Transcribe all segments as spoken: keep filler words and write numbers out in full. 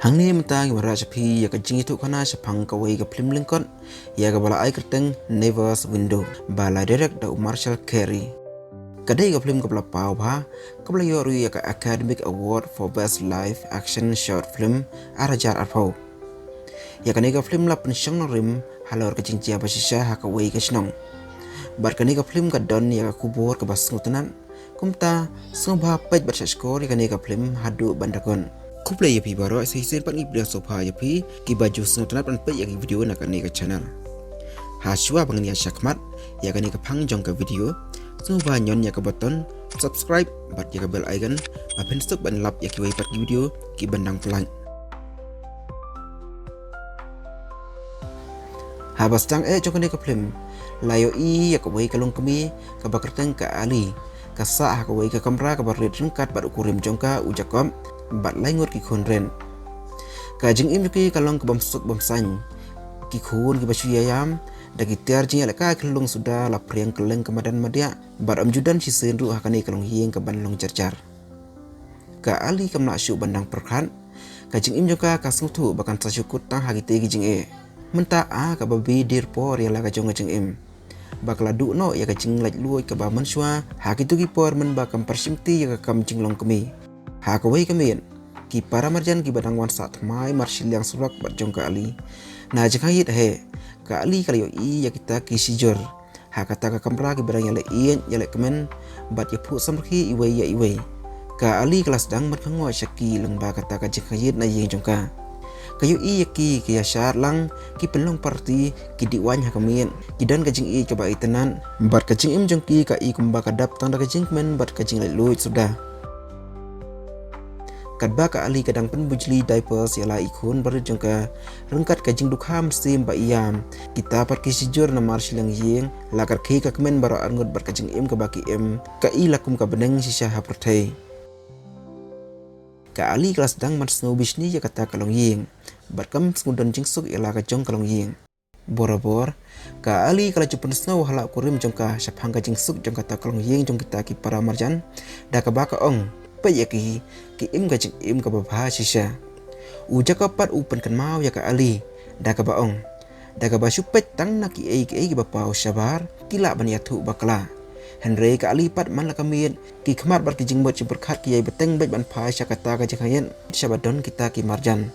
Hangne mynta ngi wanrah sha phi ïa ka jingïathuhkhana shaphang kawei ka phlim lyngkot, ïa kaba la ai kyrteng Never's Window, ba la direct da u Marshall Carey. Ka dei ka phlim kaba la paw bha, kaba la ïoh ruh ïa ka Academy Award for Best Live Action Short Film ar hajar arphew. Ïa kane ka phlim la pynshong nongrim halor ka jingjia ba shisha ha kawei ka shnong. Bad kane ka phlim ka don ïa ka khubor kaba sngewtynnat. Kumta, sngewbha peit bad shah shkor ïa kane ka phlim haduh ban da kut. Khublei ïa phi baroh, sa shisien pat ngi pdiang sngewbha ïa phi kiba ju sngewtynnat ban peit ïa ki video na kane ka channel. Hashwa ba ngin ïa shah khmat ïa kane ka phang jong ka video, sngewbha ñion ïa ka button subscribe bad ïa ka bell icon, ba phin suk ban lap ïa kiwei pat ki video kiban dang pynlait. Haba sdang eh jong kane ka phlim, la ïohi ïa kawei ka longkmie kaba kyrteng ka Ali, ka sah ha kawei ka kamra kaba rit ryngkat bad u kurim jong ka u Jacob, bad lai ngut ki khun rit. Ka jingim jong ki ka long ka bym suk bym saiñ. Ki khun kiba shu ïaïam da ki tiar jingïalehkai khyllung suda la phriang kylleng ka madan madiah, bad ym ju don shisien ruh ha kane ka longïing kaban long jar jar. Ka Ali kam lah shuh ban dang pyrkhat. Ka jingim jong ka ka sngewthuh ba kan sa shu kut tang ha kitei ki jingeh. Mynta a kaba bit por ïa la ka jong ka jingim, ba ka la duh noh ïa ka jinglaitluid kaba mynshuwa ha kito ki por mynba kam pyrshimti ïa ka kam jinglong kmie. Ha kawei ka miet, ki para marjan kiba dang wan sah thymmai marshiliang surok bad jong ka Ali. Na jingkhang ïit hi, ka Ali ka la ïohi ïa kita ki shijur ha kata ka kamra kiba dang ïaleh ïeit ïaleh kmen bad ïaphuh samrkhie iwei ïa iwei. Ka Ali ka la sdang ban khang ngut sha ki lyngba kata ka jingkhang ïit na ïing jong ka. Ka ïohi ïa ki ki ïashad lang, ki pynlong party, ki dih waiñ ha ka miet, ki don ka jingïeit kaba itynnat, bad ka jingim jong ki ka i kumba ka dap tang da ka jingkmen bad ka jinglaitluid suda. Katba ka Ali ka dang pynbujli diapers ïa la i khun barit jong ka, ryngkat ka jingdukha mynsiem ba ïam, kita pat ki shijur na marshiliang ïing, la ka rkhie ka kmen baroh arngut bad ka jingim kaba ki im ka i la kum ka bneng shisha ha pyrthei. Ka Ali ka la sdang ban sngew bishni ïa kata ka longïing, bad kam sngew don jingsuk ïa la ka jong ka longïing. Borabor, ka Ali ka la ju pynsngew ha la u kurim jong ka shaphang ka jingsuk jong kata ka longïing jong kita ki para marjan, da kaba ka ong, peit ïa ki, ki im ka jingim kaba bha shisha. U Jacob pat u pynkynmaw ïa ka Ali, da kaba ong, da kaba shu peit tang na kiei kiei kiba paw shabar, ki lah ban ïathuh bakla. Hynrei ka Ali pat man la ka miet, ki khmat bad ki jingmut jingpyrkhat ki ïai bteng beit ban phai sha kata ka jingkhang ïit shaba don kita ki marjan.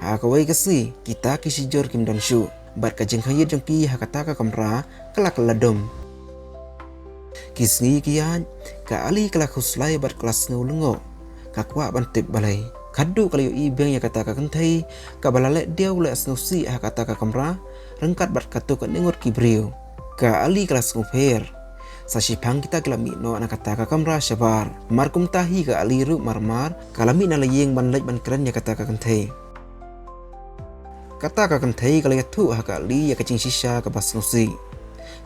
Ha kawei ka sngi, kita ki shijur kim don shuh, bad ka jingkhang ïit jong ki ha kata ka kamra ka la kylla dum. Ki sngi ki ïaid, ka Ali ka la khuslai bad ka la sngew lyngngoh, ka kwah ban tip balei. Khatduh ka la ïohi biang ïa kata ka kynthei kaba la leh diaw leh sngewsih ha kata ka kamra, ryngkat bad katto katne ngut ki briew. Ka Ali ka la sngewpher. Sa shiphang kita ki la mih noh na kata ka kamra shabar. Mar kumta hi ka Ali ruh mar mar ka la mih na la ïing ban leit ban kren ïa kata ka kynthei. Kata ka kynthei ka la ïathuh ha ka Ali ïa ka jingshisha kaba sngewsih.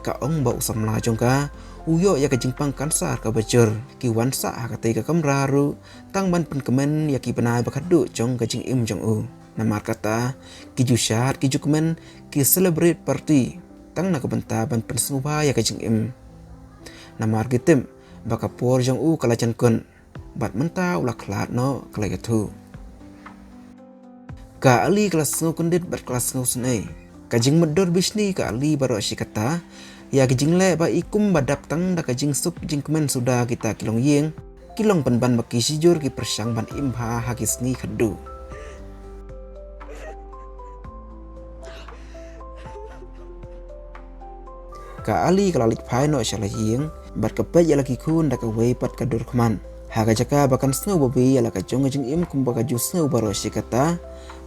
Ka ong ba u samla jong ka u ïoh ïa ka jingpang kansar kaba jur. Ki wan sah ha katei ka kamra ruh tang ban pynkmen ïa ki bnai ba khatduh jong ka jingim jong u. Namar kata, ki ju shad, ki ju kmen, ki celebrate party tang na ka bynta ban pynsngewbha ïa ka jingim. Namar ki tip ba ka por jong u ka la jan kut, bad mynta u la khlad noh, ka la ïathuh. Ka Ali ka la sngew kyndit bad ka la sngew snei. Ka jingmutdur bishni ka Ali baroh shi katta ïa ki jingleh ba i kum ba dap tang da ka jingsuk jingkmen suda kita ki longïing, ki long pynban ba ki shijur ki pyrshang ban im bha ha ki sngi khatduh. Ka Ali ka la leit phai noh sha la ïing, bad ka peit ïa la ki khun da kawei pat ka dur khmat. Ha ka jaka ba kan sngew babe ïa la ka jong ka jingim kumba ka ju sngew baroh shi katta,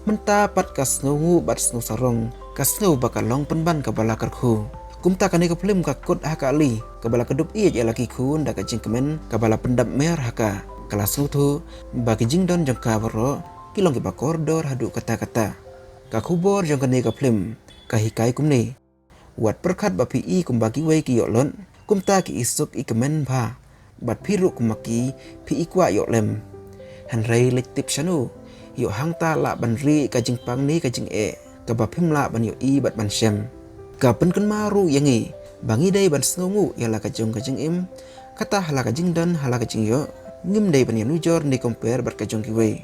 mynta pat ka sngew nguh bad sngew sarong, ka sngew ba ka long pynban kaba la kyrkhu. Kumta kane ka phlim ka kut ha ka Ali, kaba la kdup ïeit ïa la ki khun da ka jingkmen kaba la pyndap mer ha ka. Ka la sngewthuh ba ki jingdon jong ka baroh ki long kiba kordor haduh katta katta. Ka khubor jong kane ka phlim ka hikai kumne. Wat pyrkhat ba phi i kumba kiwei ki ïoh lut, kumta ki i suk i kmen bha. Bad phi ruh kum ma ki, phi i kwah ïoh lem. Hynrei leit tip shano, ïoh hangta lah ban rieh ka jingpang ne ka jingeh kaba phim lah ban ïohi bad ban shem. Ka pynkynmaw ruh ïa ngi ba ngi dei ban sngewnguh ïa la ka jong ka jingim, kata ha la ka jingdon ha la ka jingïoh, ngim dei ban ïanujor ne compare bad ka jong kiwei.